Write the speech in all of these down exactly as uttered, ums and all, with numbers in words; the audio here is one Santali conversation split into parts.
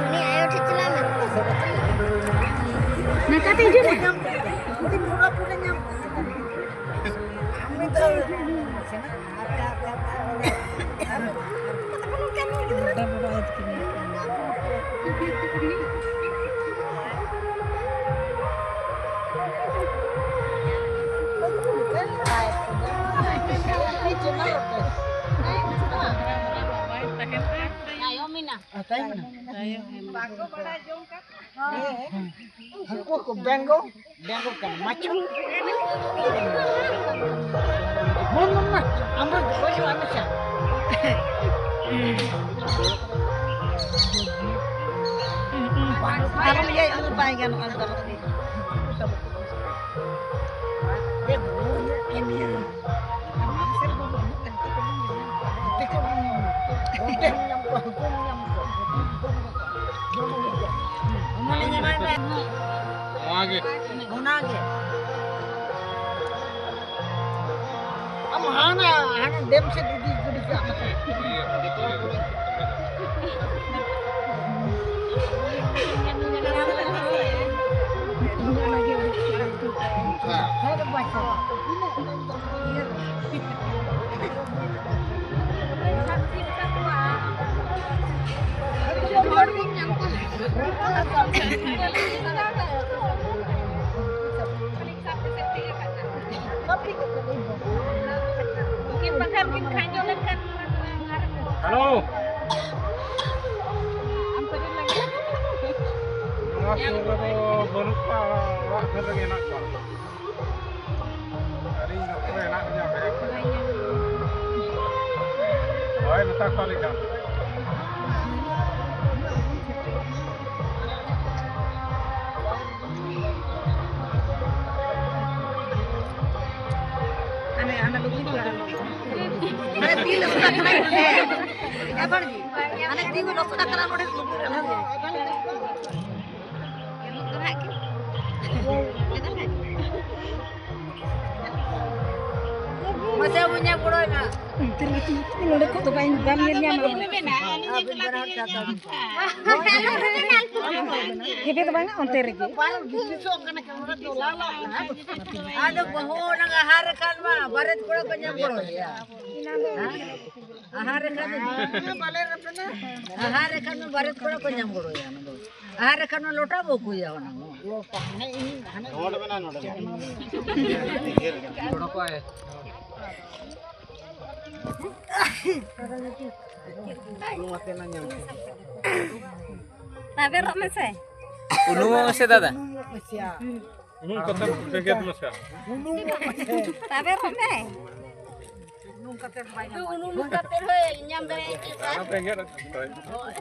ᱩᱱᱤ ᱟᱭᱳ ᱴᱷᱮᱱ ᱪᱟᱞᱟᱜ ᱢᱮ᱾ ᱱᱚᱝᱠᱟᱛᱮ ᱦᱤᱡᱩᱜ ᱢᱮ᱾ ᱛᱟᱭᱚᱢ ᱮᱱᱟ᱾ ᱦᱮᱸ᱾ ᱦᱟᱹᱱᱠᱩ ᱠᱚ ᱵᱮᱝᱜᱚ, ᱵᱮᱝᱜᱚ ᱠᱟᱱᱟ, ᱢᱟᱪᱷᱩ᱾ ᱢᱚᱱ ᱢᱚᱱ ᱢᱟ, ᱟᱢ ᱫᱚ ᱜᱚᱡᱚᱜ ᱟᱢ ᱥᱮ? ᱟᱞᱚᱢ ᱤᱭᱟᱹᱭᱟ, ᱩᱱᱤ ᱵᱟᱭ ᱜᱟᱱᱚᱜᱼᱟ, ᱟᱞᱮ ᱫᱚ ᱵᱟᱞᱮ ᱤᱫᱤᱭᱟ᱾ ᱱᱚᱣᱟ ᱜᱮ᱾ ᱚᱱᱟᱜᱮ᱾ ᱟᱢ ᱦᱟᱱᱟ, ᱦᱟᱱᱟ ᱰᱮᱢ ᱥᱮᱫ ᱤᱫᱤ ᱜᱤᱰᱤ ᱠᱟᱜ ᱢᱮ᱾ ᱦᱮᱸ ᱨᱮ ᱵᱟᱪᱷᱟ᱾ ᱦᱮᱞᱳ᱾ ᱱᱚᱣᱟ ᱥᱩᱨ ᱨᱮᱫᱚ ᱵᱟᱹᱱᱩᱜ ᱠᱚᱣᱟ, ᱚᱲᱟᱜ ᱥᱩᱨ ᱨᱮᱜᱮ ᱦᱮᱱᱟᱜ ᱠᱚᱣᱟ᱾ ᱟᱹᱞᱤᱧ ᱱᱚᱛᱮ ᱨᱮ ᱦᱮᱱᱟᱜ ᱞᱤᱧᱟ, ᱵᱮᱨᱮᱫ ᱠᱟᱱᱟ᱾ ᱦᱳᱭ, ᱢᱮᱛᱟ ᱠᱚᱣᱟᱞᱤᱧ ᱦᱟᱸᱜ᱾ ᱦᱟᱱᱮ, ᱦᱟᱱᱮ ᱞᱩᱜᱽᱲᱤ ᱠᱚ ᱞᱟᱜᱟᱣ᱾ ᱦᱟᱱᱮ ᱛᱤ ᱞᱚᱥᱚᱫ ᱟᱠᱟᱱᱟ ᱱᱚᱰᱮ᱾ ᱮ ᱵᱟᱲᱜᱤ᱾ ᱦᱟᱱᱮ ᱛᱤ ᱞᱚᱥᱚᱫ ᱟᱠᱟᱱᱟ ᱱᱚᱰᱮ ᱞᱩᱜᱽᱲᱤ ᱞᱟᱜᱟᱣ᱾ ᱚᱱᱛᱮ ᱨᱮᱜᱮ ᱛᱤᱸᱜᱩ, ᱱᱚᱰᱮ ᱠᱷᱚᱱ ᱫᱚ ᱵᱟᱹᱧ, ᱵᱟᱢ ᱧᱮᱞ ᱧᱟᱢᱟ᱾ ᱦᱮᱵᱮ ᱫᱚ ᱵᱟᱝᱟ, ᱚᱱᱛᱮ ᱨᱮᱜᱮ᱾ ᱟᱫᱚ ᱵᱟᱹᱦᱩ ᱚᱱᱟ ᱟᱦᱟᱨ ᱨᱮ ᱠᱷᱟᱱ ᱢᱟ ᱵᱟᱨᱮᱛ ᱠᱚᱲᱟ ᱠᱚ ᱧᱟᱢ ᱜᱚᱲᱚᱭᱟ᱾ ᱟᱦᱟᱨ ᱨᱮ ᱠᱷᱟᱱ ᱫᱚ, ᱟᱦᱟᱨ ᱨᱮ ᱠᱷᱟᱱ ᱫᱚ ᱵᱟᱨᱮᱛ ᱠᱚᱲᱟ ᱠᱚ ᱧᱟᱢ ᱜᱚᱲᱚᱭᱟ ᱚᱱᱟ ᱫᱚ᱾ ᱟᱨ ᱮᱠᱷᱟᱱ ᱞᱚᱴᱟ ᱵᱚ ᱠᱩᱭᱟ ᱚᱱᱟ ᱢᱟ᱾ ᱞᱚᱴᱟ, ᱦᱟᱱᱮ ᱤᱧ, ᱦᱟᱱᱮ ᱱᱚᱰᱮ ᱢᱮᱱᱟᱜᱼᱟ, ᱱᱚᱰᱮ ᱢᱮᱱᱟᱜᱼᱟ᱾ ᱜᱚᱲᱚ ᱠᱚ ᱟᱭ᱾ ᱛᱟᱵᱮᱨᱚᱜ ᱢᱮᱥᱮ᱾ ᱩᱱᱩᱢᱚᱜ ᱢᱮᱥᱮ ᱫᱟᱫᱟ᱾ ᱩᱱᱩᱢ ᱠᱟᱛᱮ ᱵᱮᱸᱜᱮᱫ ᱢᱮᱥᱮ᱾ ᱛᱟᱵᱮᱨᱚᱜ ᱢᱮ᱾ ᱩᱱᱩᱢ ᱠᱟᱛᱮ ᱦᱚᱸ ᱧᱟᱢ ᱫᱟᱲᱮᱭᱟᱜᱼᱟ᱾ ᱟᱨ ᱵᱮᱸᱜᱮᱫ ᱦᱳᱭ᱾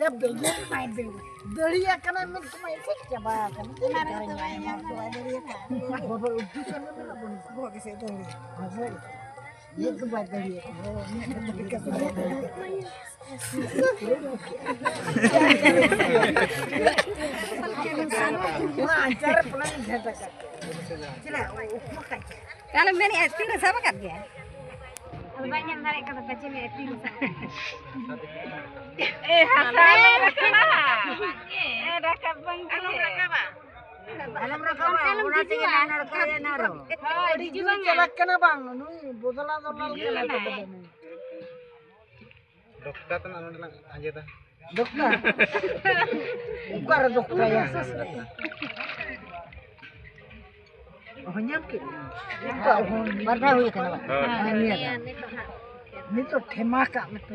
ᱭᱟ, ᱵᱮᱸᱜᱮᱫ ᱢᱟᱭ ᱵᱮᱸᱜᱮᱫ᱾ ᱫᱟᱲᱮᱭᱟᱜ ᱠᱟᱱᱟ ᱢᱮᱱ ᱛᱮᱢᱟ ᱮᱥᱮᱫ ᱪᱟᱵᱟ ᱟᱠᱟᱱᱟ᱾ ᱚᱱᱟ ᱨᱮᱦᱚᱸ ᱛᱚ ᱵᱟᱭ ᱧᱟᱢ ᱫᱟᱲᱮᱭᱟᱜᱼᱟ᱾ ᱵᱟᱵᱟ, ᱩᱫᱩᱜ ᱥᱟᱱᱟ ᱢᱮᱱᱟᱜ ᱵᱚᱱᱟ᱾ ᱵᱚᱦᱚᱜ ᱜᱮ ᱥᱮᱫ ᱫᱟᱲᱮᱭᱟᱜᱼᱟ᱾ ᱦᱳᱭ᱾ ᱢᱮᱫ ᱫᱚ ᱵᱟᱭ ᱫᱟᱲᱮᱭᱟᱜᱼᱟ᱾ ᱚᱱᱟ ᱟᱧᱪᱟᱨ ᱨᱮ ᱯᱟᱞᱮᱱ ᱜᱷᱮᱸᱴ ᱟᱠᱟᱫ᱾ ᱪᱮᱫᱟᱜ? ᱩᱯᱢᱟ ᱠᱟᱭ᱾ ᱛᱟᱦᱞᱮ ᱢᱮᱱᱮᱫᱼᱟ, ᱛᱤ ᱨᱮ ᱥᱟᱵ ᱟᱠᱟᱫ ᱜᱮᱭᱟ? ᱟᱫᱚ ᱵᱟᱭ ᱧᱟᱢ ᱫᱟᱲᱮᱭᱟᱜ ᱠᱟᱱᱟ, ᱯᱟᱪᱮ ᱢᱮᱫ ᱛᱤ ᱨᱮ ᱥᱟᱵ᱾ ᱮ, ᱦᱟᱥᱟ ᱨᱮ ᱨᱟᱠᱟᱵᱟ᱾ ᱮ, ᱨᱟᱠᱟᱵ ᱵᱟᱝ ᱟᱞᱚᱢ ᱨᱟᱠᱟᱵᱟ᱾ ᱟᱞᱚᱢ ᱨᱟᱠᱟᱵᱟ, ᱚᱱᱟ ᱛᱮᱜᱮ ᱱᱟᱲᱠᱟ ᱨᱮ ᱱᱟᱨᱚ᱾ ᱦᱳᱭ, ᱟᱹᱰᱤ ᱦᱤᱡᱩᱜ ᱡᱳᱨ ᱵᱟᱝᱟ᱾ ᱪᱟᱞᱟᱜ ᱠᱟᱱᱟ ᱵᱟᱝ, ᱱᱩᱭ ᱵᱚᱫᱞᱟ ᱫᱚᱞᱟᱞ ᱠᱟᱱᱟᱭ᱾ ᱰᱚᱠᱴᱟ ᱛᱟᱱᱟᱜ ᱱᱚᱰᱮ ᱞᱟᱝ ᱟᱸᱡᱮᱫᱟ᱾ ᱰᱚᱠᱴᱟ? ᱚᱠᱟᱨᱮ ᱰᱚᱠᱴᱟᱭᱟ? ᱚᱦᱚ, ᱧᱟᱢ ᱠᱮᱫ ᱜᱮ᱾ ᱚᱠᱟ ᱚᱦᱚ? ᱵᱟᱨ ᱫᱷᱟᱣ ᱦᱩᱭ ᱟᱠᱟᱱᱟ ᱵᱟᱝ? ᱦᱳᱭ᱾ ᱦᱮᱸ, ᱱᱤᱭᱟᱹ ᱫᱷᱟᱣ᱾ ᱱᱤᱛᱚᱜ ᱴᱷᱮᱢᱟ ᱠᱟᱜ ᱢᱮ ᱛᱚ᱾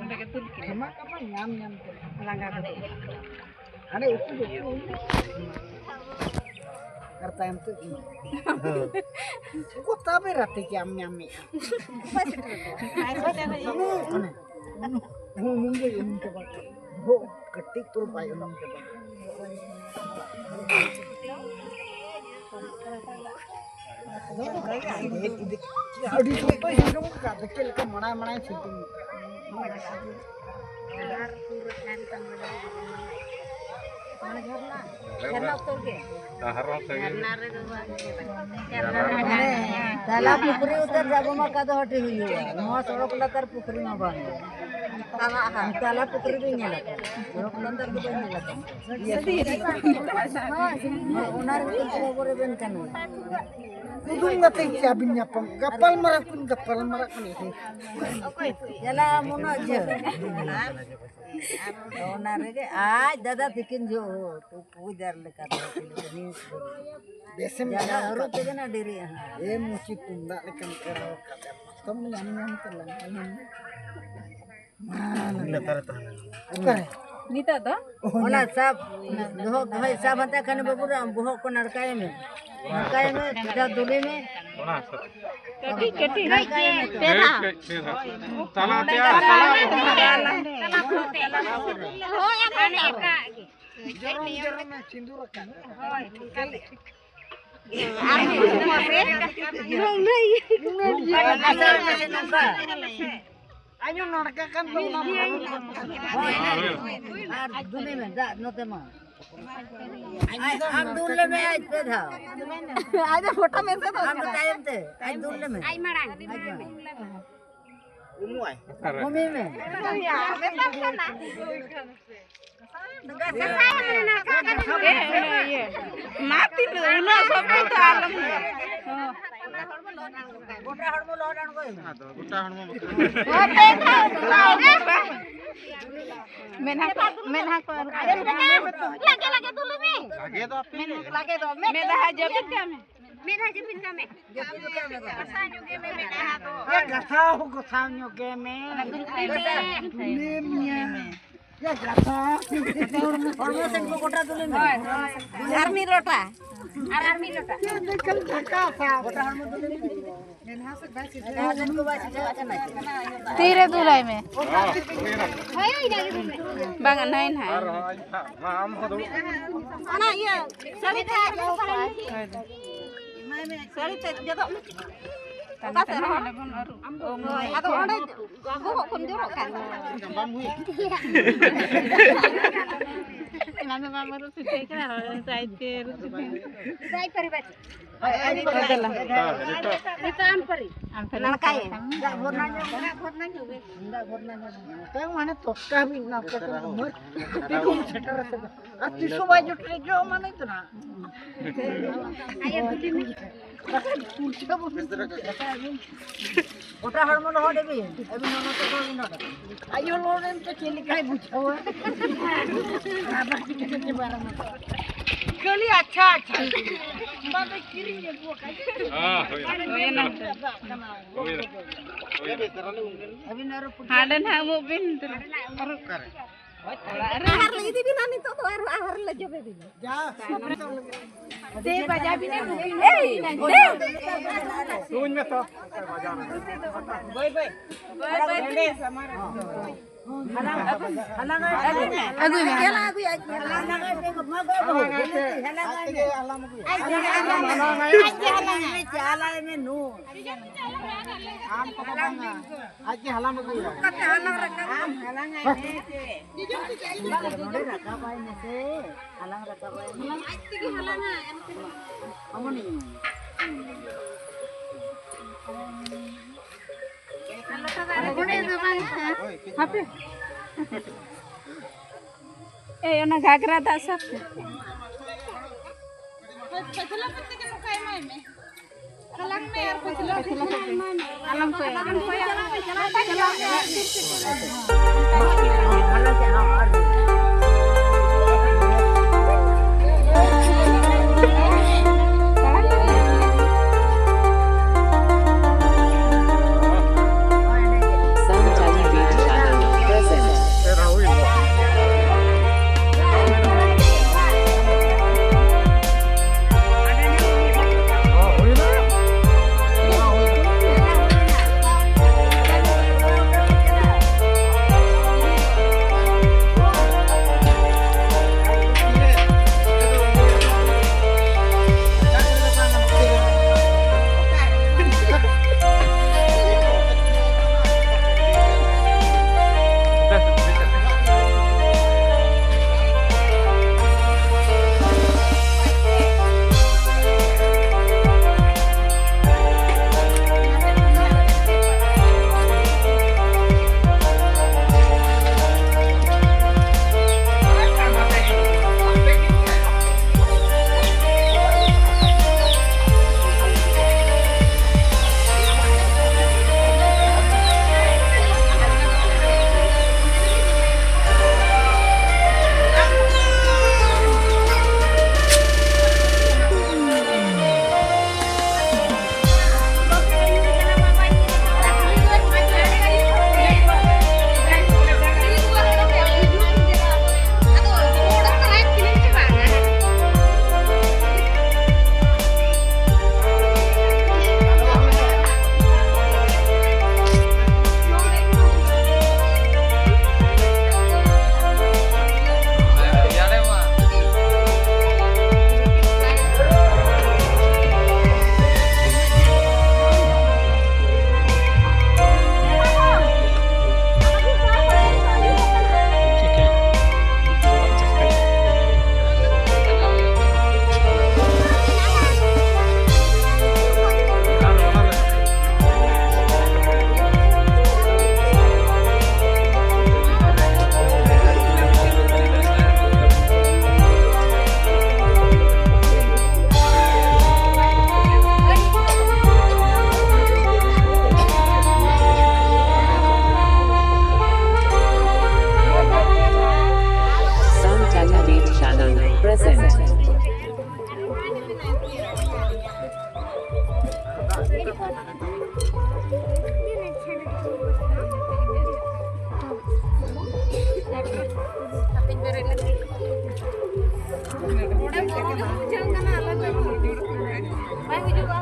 ᱴᱷᱮᱢᱟ ᱠᱟᱜ ᱢᱟ ᱧᱟᱢ ᱧᱟᱢ ᱛᱮ᱾ ᱞᱟᱸᱜᱟ ᱛᱮ᱾ ᱦᱟᱸᱰᱮ ᱩᱠᱩ ᱫᱚ ᱩᱠᱩ᱾ ᱟᱨ ᱛᱟᱭᱚᱢ ᱛᱮ ᱤᱧ᱾ ᱦᱳᱭ᱾ ᱜᱚᱴᱟ ᱵᱮᱲᱟ ᱛᱮᱜᱮ ᱟᱢ ᱧᱟᱢᱮᱜᱼᱟ᱾ ᱵᱟᱭ ᱥᱮᱴᱮᱨ ᱠᱚᱜᱼᱟ᱾ ᱩᱱᱩᱢ ᱠᱟᱱᱟ᱾ ᱩᱱᱩᱢ, ᱩᱱᱩᱢ ᱜᱮ ᱩᱱᱩᱢ ᱪᱟᱵᱟ ᱠᱟᱱᱟ᱾ ᱵᱚᱦᱚᱜ ᱠᱟᱹᱴᱤᱡ ᱛᱚᱞ ᱵᱟᱭ ᱩᱱᱩᱢ ᱪᱟᱵᱟ᱾ ᱟᱹᱰᱤ ᱡᱳᱨ ᱠᱚ ᱥᱤᱛᱩᱝ ᱠᱟᱜ, ᱪᱮᱫ ᱞᱮᱠᱟ ᱢᱟᱲᱟᱝ ᱢᱟᱲᱟᱝ ᱥᱤᱛᱩᱝ ᱠᱟᱜ᱾ ᱡᱷᱟᱨᱱᱟ ᱩᱛᱟᱹᱨ ᱜᱮ᱾ ᱟᱨ ᱦᱚᱸ ᱥᱟᱺᱜᱤᱧ᱾ ᱡᱷᱟᱨᱱᱟ ᱨᱮᱫᱚ ᱵᱟᱝ᱾ ᱡᱷᱟᱨᱱᱟ ᱨᱮ ᱢᱟᱱᱮ, ᱛᱟᱞᱟ ᱯᱩᱠᱷᱨᱤ ᱩᱛᱟᱹᱨ ᱡᱟᱵᱚ ᱢᱟ ᱚᱠᱟ ᱫᱚ ᱦᱟᱹᱴᱤ ᱦᱩᱭᱩᱜᱼᱟ᱾ ᱱᱚᱣᱟ ᱥᱚᱲᱚᱠ ᱞᱟᱛᱟᱨ ᱯᱩᱠᱷᱨᱤ ᱢᱟ ᱵᱟᱝ ᱜᱮ᱾ ᱛᱟᱞᱟ ᱟᱦᱟᱨ᱾ ᱛᱟᱞᱟ ᱯᱩᱠᱷᱨᱤ ᱫᱚᱧ ᱧᱮᱞ ᱟᱠᱟᱫᱟ᱾ ᱥᱚᱲᱚᱠ ᱞᱟᱛᱟᱨ ᱫᱚ ᱵᱟᱹᱧ ᱧᱮᱞ ᱟᱠᱟᱫᱟ᱾ ᱦᱳᱭ, ᱚᱱᱟ ᱨᱮᱜᱮ ᱠᱤᱱᱛᱩ ᱵᱟᱵᱚ ᱨᱮᱵᱮᱱ ᱠᱟᱱᱟ᱾ ᱠᱩᱫᱩᱢ ᱠᱟᱛᱮ ᱪᱮᱫ ᱟᱹᱵᱤᱱ ᱧᱟᱯᱟᱢ? ᱜᱟᱯᱟᱞ ᱢᱟᱨᱟᱣ ᱠᱤᱱ ᱜᱟᱯᱟᱞ ᱢᱟᱨᱟᱜ ᱠᱟᱱᱟ᱾ ᱪᱟᱞᱟᱜ ᱢᱩᱱᱟᱹᱜ ᱡᱷᱟᱹᱞ᱾ ᱚᱱᱟ ᱨᱮᱜᱮ ᱟᱡ ᱫᱟᱫᱟ ᱛᱤᱠᱤᱱ ᱡᱚᱦᱚᱜ ᱩᱯᱚᱡᱟᱨ ᱞᱮᱠᱟ ᱫᱚ ᱵᱮᱥᱮᱢ ᱡᱟᱭᱜᱟ ᱧᱟᱢ ᱟᱹᱨᱩ ᱟᱠᱟᱫ᱾ ᱛᱮᱜᱮ ᱱᱟ ᱰᱮᱨᱤᱜᱼᱟ ᱦᱟᱸᱜ᱾ ᱮ ᱢᱩᱪᱤ ᱛᱩᱢᱫᱟᱜ ᱞᱮᱠᱟᱢ ᱠᱚᱨᱟᱣ ᱟᱠᱟᱫ᱾ ᱛᱚᱢ ᱧᱟᱢ ᱧᱟᱢ ᱛᱮ ᱞᱟᱸᱜᱟ ᱞᱮᱱ᱾ ᱞᱟᱛᱟᱨ ᱨᱮ ᱛᱟᱦᱮᱸ ᱞᱮᱱᱟ᱾ ᱚᱠᱟᱨᱮ? ᱱᱤᱛᱚᱜ ᱫᱚ? ᱚᱱᱟ ᱥᱟᱵ, ᱫᱚᱦᱚ, ᱫᱚᱦᱚᱭ ᱥᱟᱵ ᱦᱟᱛᱟ ᱠᱷᱟᱱ ᱵᱟᱹᱵᱩ ᱨᱮ ᱟᱢ ᱵᱚᱦᱚᱜ ᱠᱚ ᱱᱟᱲᱠᱟᱭ ᱢᱮ᱾ ᱱᱟᱲᱠᱟᱭ ᱢᱮ, ᱥᱤᱫᱷᱟ ᱫᱩᱞᱮ ᱢᱮ᱾ ᱚᱱᱟ ᱥᱟᱵ᱾ ᱠᱟᱹᱴᱤᱡ, ᱠᱟᱹᱴᱤᱡ᱾ ᱱᱟᱲᱠᱟᱭ ᱢᱮ ᱛᱚ᱾ ᱯᱮ ᱫᱷᱟᱣ᱾ ᱯᱮ ᱫᱷᱟᱣ᱾ ᱛᱟᱞᱟ ᱛᱮ, ᱛᱟᱞᱟ᱾ ᱦᱳᱭ, ᱟᱯᱮ ᱫᱚ᱾ ᱡᱚᱨᱚᱢ ᱡᱚᱨᱚᱢ ᱮ ᱥᱤᱸᱫᱩᱨ ᱟᱠᱟᱫ᱾ ᱦᱳᱭ, ᱚᱱᱠᱟ ᱜᱮ᱾ ᱟᱨ ᱢᱤᱫ ᱫᱷᱟᱣ ᱨᱮ ᱱᱚᱝᱠᱟ ᱤᱭᱟᱹ᱾ ᱟᱭᱳ ᱱᱚᱰᱠᱟ ᱠᱟᱱ ᱫᱚ ᱚᱱᱟ ᱫᱚ᱾ ᱦᱳᱭ, ᱟᱨ ᱫᱩᱞᱮ ᱢᱮ, ᱫᱟᱜ ᱱᱚᱛᱮ ᱢᱟ᱾ ᱟᱡ, ᱟᱢ ᱫᱩᱞ ᱞᱮᱢᱮ, ᱟᱡ ᱯᱮ ᱫᱷᱟᱣ᱾ ᱟᱡ ᱫᱚ ᱯᱷᱳᱴᱳ ᱢᱮᱥᱮ ᱫᱚ ᱟᱢ ᱫᱚ ᱠᱟᱱᱟ᱾ ᱛᱟᱭᱚᱢ ᱛᱮ, ᱟᱡ ᱫᱩᱞ ᱞᱮᱢᱮ᱾ ᱟᱡ ᱢᱟᱲᱟᱝ᱾ ᱟᱡ ᱢᱟᱲᱟᱝ᱾ ᱩᱢᱩᱜ ᱟᱭ᱾ ᱠᱚᱢᱤ ᱢᱮ᱾ ᱢᱮᱛᱟᱢ ᱠᱟᱱᱟ᱾ ᱢᱟ ᱛᱤᱱᱟᱹᱜ ᱩᱱᱟᱹᱜ ᱥᱚᱢᱚᱭ ᱫᱚ ᱟᱞᱚᱢ ᱞᱟᱹᱭᱟ᱾ ᱜᱚᱴᱟ ᱦᱚᱲᱢᱚ ᱞᱚᱦᱚᱫ ᱟᱬᱜᱚᱭ ᱢᱮ᱾ ᱟᱫᱚ ᱜᱚᱴᱟ ᱦᱚᱲᱢᱚ ᱵᱟᱠᱷᱨᱟ᱾ ᱦᱳᱭ, ᱯᱮ ᱫᱷᱟᱣ ᱫᱩᱞᱟᱣ ᱢᱮ᱾ ᱢᱮᱫᱦᱟ ᱠᱚ, ᱢᱮᱫᱦᱟ ᱠᱚ ᱟᱹᱨᱩᱵ᱾ ᱞᱟᱜᱮ, ᱞᱟᱜᱮ ᱫᱩᱞ ᱢᱮ᱾ ᱞᱟᱜᱮ ᱫᱚ ᱟᱯᱮ᱾ ᱞᱟᱜᱮ ᱫᱚ ᱢᱮᱫ ᱢᱮᱫᱦᱟ ᱡᱟᱹᱯᱤᱫ ᱠᱟᱜ ᱢᱮ᱾ ᱢᱮᱫᱦᱟ ᱡᱟᱹᱯᱤᱫ ᱠᱟᱜ ᱢᱮ᱾ ᱜᱟᱥᱟᱣ ᱧᱚᱜᱮ ᱢᱮ ᱢᱮᱫᱦᱟ ᱫᱚ᱾ ᱮ, ᱜᱟᱥᱟᱣ ᱦᱚᱸ ᱜᱟᱥᱟᱣ ᱧᱚᱜᱮ ᱢᱮ᱾ ᱫᱩᱞ ᱢᱮ᱾ ᱫᱩᱞ ᱢᱮ᱾ ᱦᱚᱲᱢᱚ ᱥᱮᱫ ᱠᱚ ᱜᱚᱴᱟ ᱫᱩᱞ ᱢᱮ᱾ ᱟᱨ ᱢᱤᱫ ᱞᱚᱴᱟ᱾ ᱟᱨ, ᱟᱨ ᱢᱤᱫ ᱞᱚᱴᱟ᱾ ᱜᱚᱴᱟ ᱦᱚᱲᱢᱚ ᱫᱩᱞ ᱢᱮ᱾ ᱛᱤᱨᱮ ᱫᱩᱞᱟᱭ ᱢᱮ? ᱦᱳᱭ, ᱤᱱᱟᱹ ᱜᱮ ᱫᱩᱞ ᱢᱮ᱾ ᱵᱟᱝᱟ, ᱱᱟᱭ ᱱᱟᱦᱟᱜ᱾ ᱟᱨ ᱟᱢ ᱦᱚᱸ ᱫᱩᱲᱩᱵ᱾ ᱚᱱᱟ ᱤᱭᱟᱹ, ᱥᱟᱹᱲᱤ ᱛᱮ ᱟᱨ ᱦᱳᱭ ᱫᱚ᱾ ᱥᱟᱹᱲᱤ ᱛᱮ ᱡᱚᱫᱚᱜ ᱢᱮ᱾ ᱚᱠᱟ ᱥᱮᱫ ᱨᱮᱦᱚᱸ? ᱦᱳᱭ, ᱟᱫᱚ ᱚᱸᱰᱮ ᱵᱚᱦᱚᱜ ᱠᱷᱚᱱ ᱡᱚᱨᱚᱜ ᱠᱟᱱ ᱫᱚ᱾ ᱵᱟᱢ ᱦᱩᱭ᱾ ᱚᱱᱟ ᱫᱚ ᱵᱟᱝ ᱟᱹᱨᱩᱵ ᱥᱟᱹᱛ ᱠᱟᱱᱟ, ᱦᱳᱭ, ᱥᱟᱭᱤᱰ ᱛᱮ ᱟᱹᱨᱩᱵ ᱥᱟᱹᱛ ᱠᱟᱱᱟ᱾ ᱱᱤᱛᱚᱜ ᱟᱢ ᱯᱟᱹᱨᱤ᱾ ᱟᱢ ᱯᱟᱹᱨᱤ᱾ ᱱᱟᱲᱠᱟᱭ᱾ ᱫᱟᱜ ᱵᱷᱚᱨᱱᱟ ᱧᱚᱜ ᱢᱮ᱾ ᱫᱟᱜ ᱵᱷᱚᱨᱱᱟ ᱧᱚᱜ ᱢᱮ᱾ ᱛᱟᱭᱚᱢ ᱢᱟᱱᱮ ᱛᱚᱥᱠᱟ ᱦᱟᱹᱵᱤᱡ ᱱᱟᱲᱠᱟ ᱠᱚ ᱢᱟᱹᱨ᱾ ᱛᱤᱡᱩ ᱥᱮᱴᱮᱨ ᱟᱠᱟᱫᱟ᱾ ᱟᱨ ᱛᱤᱥ ᱦᱚᱸ ᱵᱟᱭ ᱡᱚᱴᱮᱫ ᱡᱚ ᱢᱟᱱᱮ ᱛᱚ ᱱᱟ᱾ ᱟᱭᱳ ᱫᱩᱞᱤ ᱢᱮ᱾ ᱵᱟᱠᱷᱟᱱ ᱯᱩᱨᱪᱷᱟᱹ ᱵᱚᱱ ᱜᱚᱴᱟ ᱦᱚᱲᱢᱚ ᱞᱚᱦᱚᱫ ᱮ ᱵᱤᱱ᱾ ᱟᱹᱵᱤᱱ ᱦᱚᱸ ᱱᱚᱛᱮ ᱠᱷᱚᱱ ᱵᱤᱱ ᱱᱚᱰᱚᱠ᱾ ᱟᱭᱳ ᱞᱚᱲ ᱮᱱ ᱛᱮ ᱪᱮᱫ ᱞᱮᱠᱟᱭ ᱵᱩᱡᱷᱟᱹᱣᱟ? ᱟᱵᱟᱨ ᱪᱤᱠᱟᱹ ᱪᱮ ᱵᱟᱨ ᱢᱟ᱾ ᱠᱷᱟᱹᱞᱤ ᱟᱪᱪᱷᱟ, ᱟᱪᱪᱷᱟ᱾ ᱵᱟᱵᱮ ᱠᱤᱨᱤᱧ ᱟᱹᱜᱩ ᱟᱠᱟᱫ᱾ ᱦᱮᱸ, ᱦᱳᱭ᱾ ᱦᱩᱭ ᱮᱱᱟ᱾ ᱦᱩᱭ ᱮᱱᱟ᱾ ᱦᱩᱭ ᱮᱱᱟ᱾ ᱟᱹᱵᱤᱱ ᱟᱨᱚ ᱯᱩᱴᱷᱟᱹ ᱦᱟᱸᱰᱮ ᱱᱟᱦᱟᱜ ᱮᱢᱚᱜ ᱵᱤᱱ᱾ ᱚᱲᱟᱜ ᱨᱮ᱾ ᱟᱦᱟᱨ ᱞᱮ ᱤᱫᱤ ᱵᱤᱱᱟ ᱱᱤᱛᱚᱜ ᱫᱚ, ᱟᱨ ᱟᱦᱟᱨ ᱞᱮ ᱡᱚᱵᱮ ᱵᱤᱱᱟ᱾ ᱫᱮ ᱵᱟᱡᱟ ᱵᱤᱱᱟ᱾ ᱮᱭ, ᱫᱮ᱾ ᱛᱩᱧ ᱢᱮ ᱛᱚ᱾ ᱵᱟᱹᱭ, ᱵᱟᱹᱭ᱾ ᱵᱟᱹᱭ, ᱵᱟᱹᱭ᱾ ᱟᱹᱜᱩᱭ ᱢᱮ᱾ ᱦᱟᱞᱟᱝ ᱟᱹᱜᱩᱭ, ᱟᱹᱜᱩᱭ ᱢᱮ᱾ ᱦᱟᱞᱟᱝ ᱟᱹᱜᱩᱭ ᱢᱮ᱾ ᱟᱡ ᱛᱮᱜᱮ ᱦᱟᱞᱟᱝ ᱟᱹᱜᱩᱭᱟ᱾ ᱟᱡ ᱛᱮᱜᱮ ᱦᱟᱞᱟᱝ ᱟᱹᱜᱩᱭᱟ᱾ ᱟᱡ ᱛᱮᱜᱮ ᱦᱟᱞᱟᱝ ᱟᱹᱜᱩᱭᱟ᱾ ᱟᱢ ᱠᱚᱫᱚ ᱵᱟᱝᱟ᱾ ᱟᱡ ᱜᱮ ᱦᱟᱞᱟᱝ ᱟᱹᱜᱩᱭᱟ᱾ ᱠᱟᱛᱮ ᱦᱟᱞᱟᱝ ᱨᱟᱠᱟᱵ᱾ ᱟᱢ ᱦᱟᱞᱟᱝ ᱟᱭ ᱢᱮ ᱥᱮ᱾ ᱱᱚᱰᱮ ᱨᱟᱠᱟᱵ ᱟᱭ ᱢᱮ ᱥᱮ᱾ ᱦᱟᱞᱟᱝ ᱨᱟᱠᱟᱵ ᱟᱭ ᱢᱮ᱾ ᱟᱡ ᱛᱮᱜᱮ ᱦᱟᱞᱟᱝᱟ᱾ ᱚᱢᱚᱱᱤᱧ ᱢᱮ᱾ ᱦᱟᱯᱮ᱾ ᱮᱭ, ᱚᱱᱟ ᱜᱷᱟᱜᱽᱨᱟ ᱫᱟᱜ ᱥᱟᱵ ᱯᱮ᱾ ᱦᱳᱭ, ᱯᱟᱹᱪᱷᱞᱟᱹ ᱠᱟᱛᱮ ᱜᱮ ᱱᱚᱝᱠᱟ ᱮᱢᱟᱭ ᱢᱮ᱾ ᱦᱟᱞᱟᱝ ᱢᱮ ᱟᱨ ᱯᱟᱹᱪᱷᱞᱟᱹ ᱠᱟᱛᱮ ᱮᱢᱟᱭ ᱢᱮ᱾ ᱟᱞᱚᱢ ᱠᱚᱭᱟ᱾ ᱟᱞᱚᱢ ᱠᱚᱭᱟ᱾ Sun Television channel presents. ᱵᱩᱡᱷᱟᱹᱣ ᱠᱟᱱᱟ, ᱟᱞᱮ ᱫᱚ ᱵᱟᱭ ᱦᱤᱡᱩᱜᱼᱟ᱾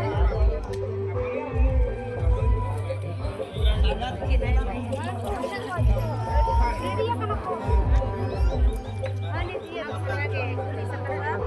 ᱨᱮᱰᱤ ᱟᱠᱟᱱᱟ ᱠᱚ᱾ ᱦᱟᱱᱮ ᱤᱭᱟᱹ ᱫᱚᱥᱨᱟ ᱜᱮ, ᱠᱩᱲᱤ ᱥᱟᱠᱨᱟᱛ᱾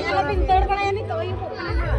ᱟᱞᱚᱵᱤᱱ ᱫᱟᱹᱲ ᱵᱟᱲᱟᱭᱟ, ᱱᱤᱛᱚᱜ ᱟᱹᱭᱩᱵᱚᱜ ᱠᱟᱱᱟ᱾